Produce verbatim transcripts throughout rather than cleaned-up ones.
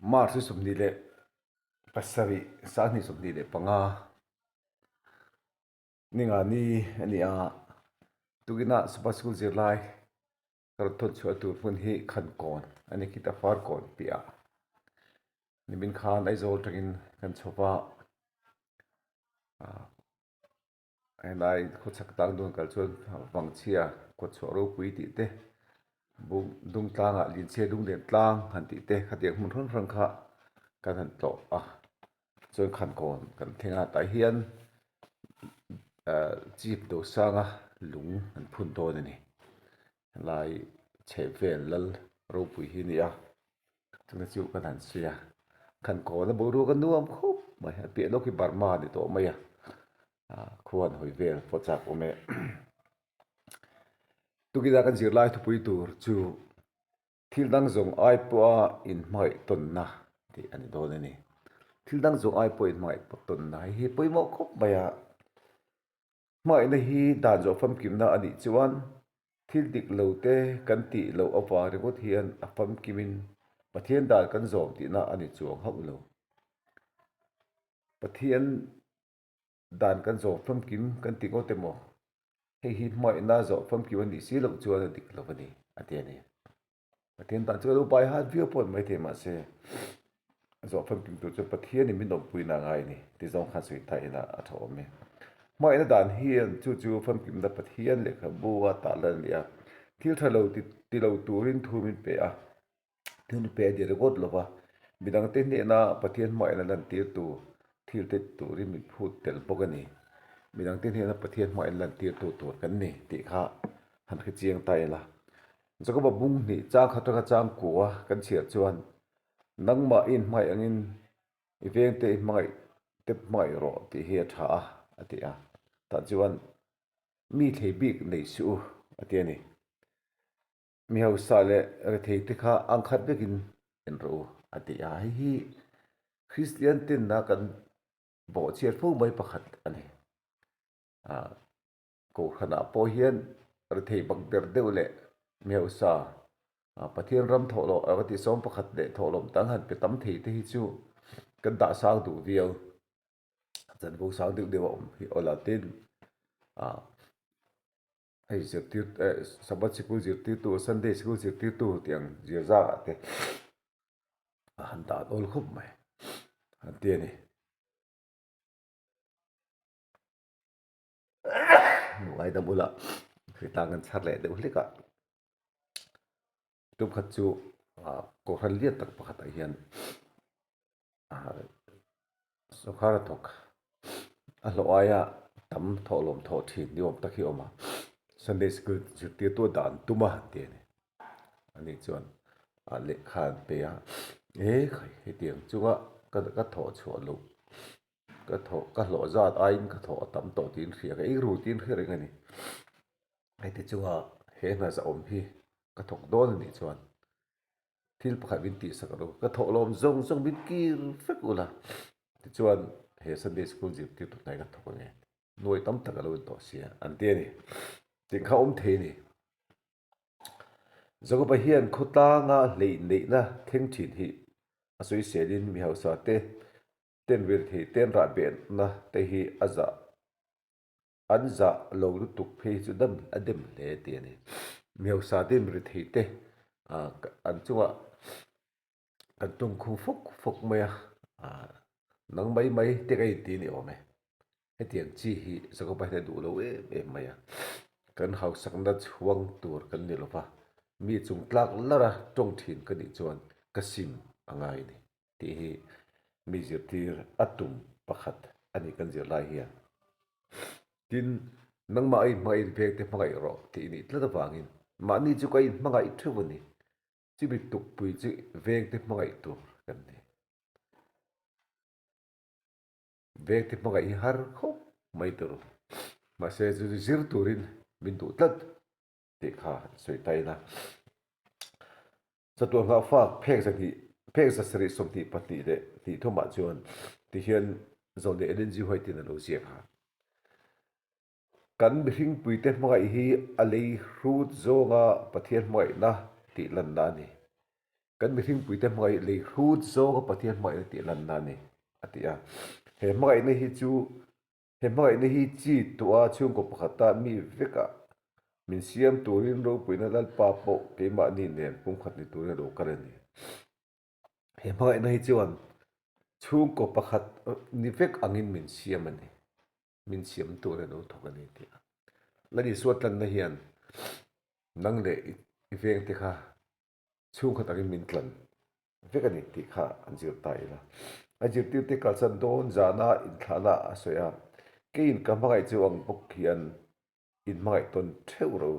March sawmhni le pasari, sanghni sawmhni le panga, Ningani a ni a. Tukina Sabbath School zirlai ka rawn thawn chhuah tur hmun hi Khankawn a ni, Kitafar Kawn pia. Nimin khan Aizawl aṭangin kan chho va. A, helai khawchhak tlang dun kal chuan Vangchhia, Kawtchhuah ropui tih te, Bung, Dungtlanga Linchhia, Lunglen tlang han tih te, khatiang hmun hran hran kha kan han tlawh a. Chuan Khankawn kan thleng a, tah hian, a, Chief Dosanga lung an phun dawn a ni. Helai chheh vel lal ropui hi a ni a. Chunga chu kan han sawi a. Khankawna boruak a nuam khawp mai. A piah lawk hi Burma a ni tawh mai a. A, khuan hawi vel pawh chak awm e. Tukina kan zirlai thupui tur chu thil dang zawng ai pawha inhmangaih tawnna tih a ni dawn a ni. Thil dang zawng ai pawha inhmangaih tawnna hi pawimawh khawp mai a. Hmangaihna hi dan zawh famkimna a nih chuan, thil dik lo te kan tih loh avang ringawt hian a famkimin Pathian dan kan zawm tihna a ni chuang hauh lo. Pathian dan kan zawm famkim kan ti ngawt emaw, hei hi hmangaihna zawh famkim a nih si loh chuan a dik lo a ni, a ti a ni. Pathian dan chu a lo bai hat viau pawh mai thei, mahse, zawh famkim tur chu Pathianin min awmpuina a ngai a ni tih zawng khan sawi ta ila a ṭha awm e. Hmangaihna dan hian chu chu famkimna Pathian lehkhabua tarlan a ni a. Thil ṭha lo ti, ti lo turin thu min pe a. Thu min pe a ni ringawt lo va. Midangte hnena Pathian hmangaihna lantirtu thil te turin min phut tel bawk a ni. Midangte hnena Pathian hmangaihna lantirtu tur kan ni tih kha han hre chiang ta ila. Jakoba bung hnih chang khat aṭanga chang kua kan chhiar chuan, "Nangmah i inhmangaih angin i vengte i hmangaih, te hmangaih rawh," tih hi a ṭha a, a ti a. Tah chuan, "Mi thlei bik nei suh u," a ti a ni. "Mi hausa leh rethei te kha ang khat vekin en rawh u," a ti a. Hei hi Kristian tenna kan bawhchhiat fo mai pakhat a ni. A, kohhranah pawh hian rethei bak ber deuh leh mi hausa, a, Pathian ram thawhlawm, a, ka ti sawm pakhat leh thawhlawm dang han pe tam thei te hi chu kan dah sang duh viau. Chanvo sang deuh deuh a awm hi awla tin, a, hei zirtir, eh, Sabbath School zirtirtu, Sunday School zirtirtu tih ang zir zangah te a han dah awl khawp mai. An ti a ni. Ngaidam ula, hritang kan chhar leh deuh hlek a. Tum khat chu, a, kohhran lian tak pakhatah hian, a, sawrkar a thawk a hlawh aia tam thawhlawm thawh ṭhin ni awm tak hi a awm a. Sunday School zirtirtu dan tuma ti a ni. Ani chuan, a, lehkha an pe a. E khai, hetiang chunga ka, ka thawh chhuah loh. Ka thawh, ka hlawh zat aiin ka thawh a tam tawh tiin hria ka, ei ru tiin hre reng a ni. Heti chunga he hna zahawm hi ka thawk dawn a nih chuan, thil pakhat min tihsak rawh, ka thawhlawm zawng zawng min kir vek ula. Tichuan, he Sunday School zirtirtu hnai ka thawk ange. Nuai tam tak a lo intawh si a, an ti a ni. Tih kha awm thei a ni. Jakoba hian khawtlanga hleih neihna thleng ṭhin hi a sawiselin mi hausa te, ten rethei ten rahbehna te hi a zah, an zah lo lutuk phei chu dam, a dem hle ti a ni. Mi hausa te, mi rethei te, a, an chunga kan ṭawng khum fawk fawk mai a, a, nang mai mai te ka inti ni awm e. Hetiang chi hi Jakoba hian a duh lo em em mai a. Kan hausakna chhuang tur kan ni lo va. Mi chungtlak lara ṭawng ṭhin ka nih chuan ka sim a ngai a ni. Tih hi mi zirtir a tum pakhat a ni kan zirlai hian. Tin, nangmah i hmangaih, i vengte hmangaih rawh tih i nih tlat avangin, mahni chu ka inhmangaih theuh a ni. Chumi tukpui chu vengte hmangaih tur kan ni. Vengte hmangaih hi har khawp mai tur. Mahse, chu zir turin min duh tlat tih kha sawi ta ila. Chatuan Nghak Fak phek za hnih, phek za sarih sawmhnih pahnih leh hnih thumah chuan, ti hian Zawlnei Ellen G. White-in a lo ziak a. Kan mihringpuite hmangaih hi a lei hrut zawnga Pathian hmangaihna tihlanna a ni. Kan mihringpui te hmangai lei hrut zawnga Pathian hmangaina tihlanna a nih, a ti a. He hmangaina hi chu, he hmangaina hi chi tua chhungkaw pakhata mi veka min siam turin ropuina Lalpa pawh keimahni nen pumkhat ni turin a lo kal a nih. He hmangaina hi chuan chhungkaw pakhat ni vek angin min siam a nih. Min siam turin a lo thawk a nih, a ti a. Lal Isua tlanna hian nang leh i, i veng te kha chhungkhat angin min tlan vek a nih tih kha an zir ta ila. A zirtirte kalsan dawn zana inthlahna a sawi a. Keiin ka hmangaih cheu ang bawk hian in hmangaih tawn theuh ro.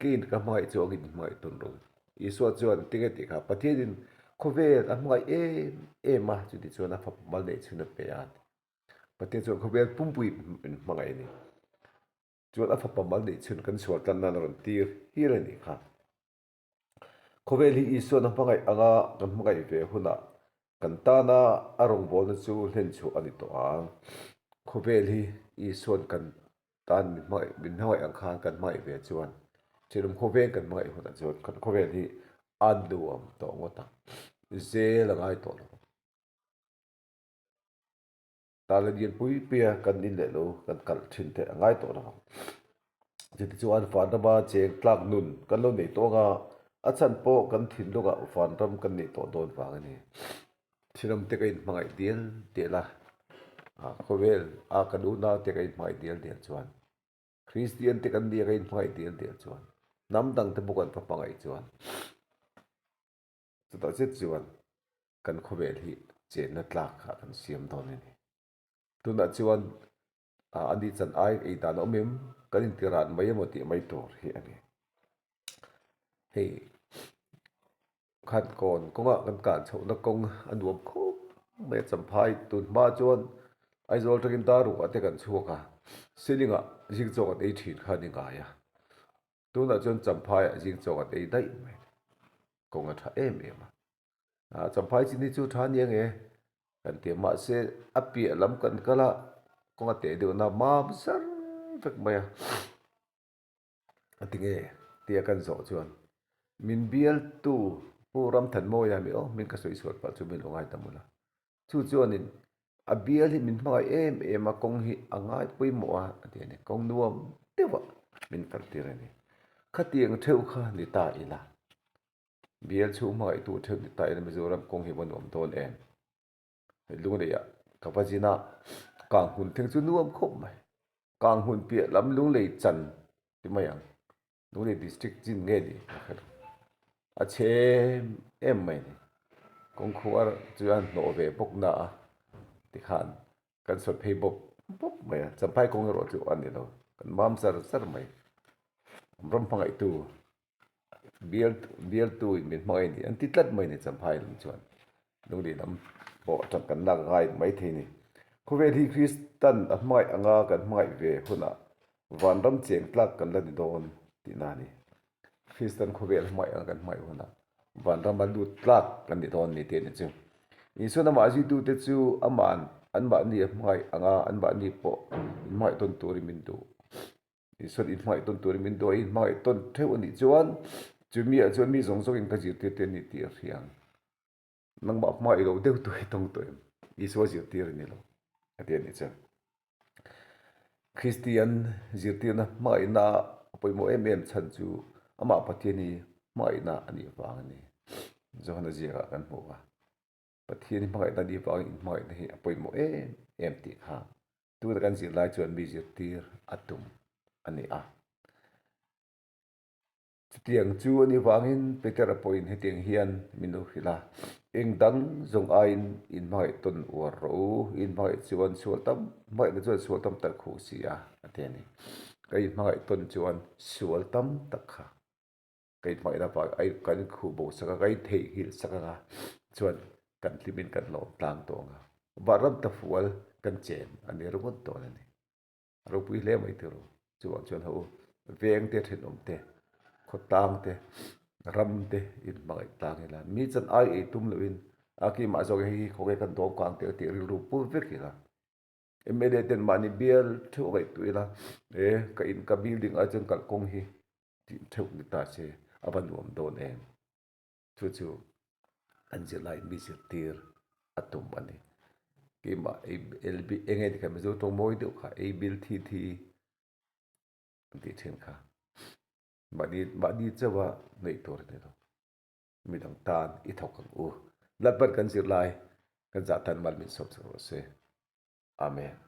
Keiin ka hmangaih cheu ang in hmangaih tawn ro. Isua chuan ti nge tih kha, Pathianin khawvel a hmangaih em em a, chuti chuan a fapa mal neih chhun a pe a. Pathian chuan khawvel pumpui in hmangaih a ni. Chuan a fapa mal neih chhun kan sual tlan nan a rawn tir hial a nih kha. Khawvel hi Isuan a hmangaih anga kan hmangaih ve hunah kan tana a rawngbawlna chu hlen chhuah a ni tawh a. Khawvel hi Isuan kan tan min hmangaih, min hmangaih ang khan kan hmangaih ve chuan, ṭhenawm khawvel kan hmangaih hunah chuan kan khawvel hi a nuam tawh ngawt a, zel a ngai tawh lo. Tala lian pui puia kan in leh lo kan kalh ṭhin te a ngai tawh lo. Chuti chuan vanrama cheng tlak nun kan lo nei tawh anga, a chhan pawh kan thinlungah vanram kan nei tawh dawn vang a ni. Ṭhenawm te kan inhmangaih dial dial a, a, khawvel a kan unau te kan inhmangaih dial dial chuan, Kristian te kan nia kan inhmangaih dial dial chuan, hnam dang te pawh kan va hmangaih chuan, chutah zet chuan kan khawvel hi chenna tlak kha kan siam dawn a ni. Tunah chuan, a, ani chan ai ei dan a awm em? Kan inti ran mai emaw tih mai tur hi a ni. Hei, khan kawn kawnga kan kan chhohna kawng a nuam khawp mai a. Champhai tun hma chuan Aizawl aṭangin dar rukah te kan chhuak a, ceiling-ah zing chawngah ei ṭhin kha ni ngai a. Tunah chuan Champhaiah zing chawngah ei daih mai. Kawng a ṭha em em a. A, Champhai chin hi chu ṭha nia nge kan ti, mahse, a piah lam kan kal a, kawng a te deuh na mam zar vek mai a. A ti nge tia kan zawh chuan, min bialtu Pu Ramthanmawia mi aw, min ka sawi sual palh chu min lo ngaidam ula. Chu chuanin, a bial hi min hmangaih em em a, kawng hi a ngai pawimawh a, a ti a ni. Kawng nuam deuha min kaltir a ni. Khatiang theuh kha ni ta ila. Bial chhung hmangaihtu theuh ni ta ila, Mizoram kawng hi va nuam dawn em. Hei Lungleiah ka va zin a, Kanghun theng chu nuam khawp mai. Kanghun piah lam Lunglei chan ti mai ang. Lunglei district chin nge ni? A chhem em mai ni. Kawng khuar chu an hnawh ve bawk na a, ti khan kan sawt phei bawp bawp mai a. Champhai kawng erawh chu a ni lo, kan mam zar zar mai. Ram hmangaihtu, bial, bialtuin min hmangaih ni an ti tlat mai ni Champhai lam chuan. Lunglei lam pawh ṭang kan lak ngai mai thei ni. Khawvel hi Kristan a hmangaih anga kan hmangaih ve hunah vanram cheng tlak kan la ni dawn tihna a ni. Kristan khawvel hmangaih anga kan hmangaih hunah vanram a lut tlak kan ni dawn ni tih a ni chu. Isuan ama zitute chu aman anmahni a hmangaih anga anmahni pawh inhmangaih tawn turin min duh. Isuan inhmangaih tawn turin min duh a, inhmangaih tawn theuh a nih chuan, chumi ah chuan mi zawng zawngin ka zirtirte a ni tih a hria. Nangmah hmangaih lo deuh tu hi tawng tawh em? Isua zirtir a ni lo, a ti a ni chuan. Kristian zirtirna hmangaihna a pawimawh em em chhan chu amah Pathian hi hmangaihna a nih vang a ni. Johana ziakah kan hmu a. Pathian hi hmangaihna a nih vangin inhmangaihna hi a pawimawh em em tih kha tuna kan zir lai chuan mi zirtir a tum a ni a. Chutiang chu a nih vangin Petera pawhin hetiang hian min lo hrilh a, eng dang zawng aiin inhmangaih tawn uar rawh u, inhmangaih chuan sual tam, hmangaihna chuan sual tam tak khuh si a, a ti a ni. Kan inhmangaih tawn chuan sual tam tak kha kan inhmangaihna vang, ai, kan inkhuh bo sak a, kan intheihnghilh sak anga chuan kan hlimin kan lawm tlang tawh ang a, vanram tafual kan chem a ni ringawt dawn a ni. Ropui hle mai tih rawh. Chuvang chuan ho, veng te, ṭhenawm te, khawtlang te, ram te inhmangaih tlang ila, mi chan ai ei tum loin, a kimah zawk hi khawk e kan dawm kang teh tih rilru pur vek ila. M L A ten mahni bial theuh ngaihtuah ila, e, ka in ka building ai chuan kalkawng hi tih theuh ni ta se, a va nuam dawn em. Chu chu an zir lai mi zirtir a tum a nih. Keima ei, ei bi, ei ngai ti kha mi zo tong mawi deu kha, ei bil thi thi an ti thin kha. Mani, mani chawa nei tur ni lo. Midang tan i thawk ang u. Lalpan kan zir lai, kan zatan mal min sawm sawm ro se. Amen.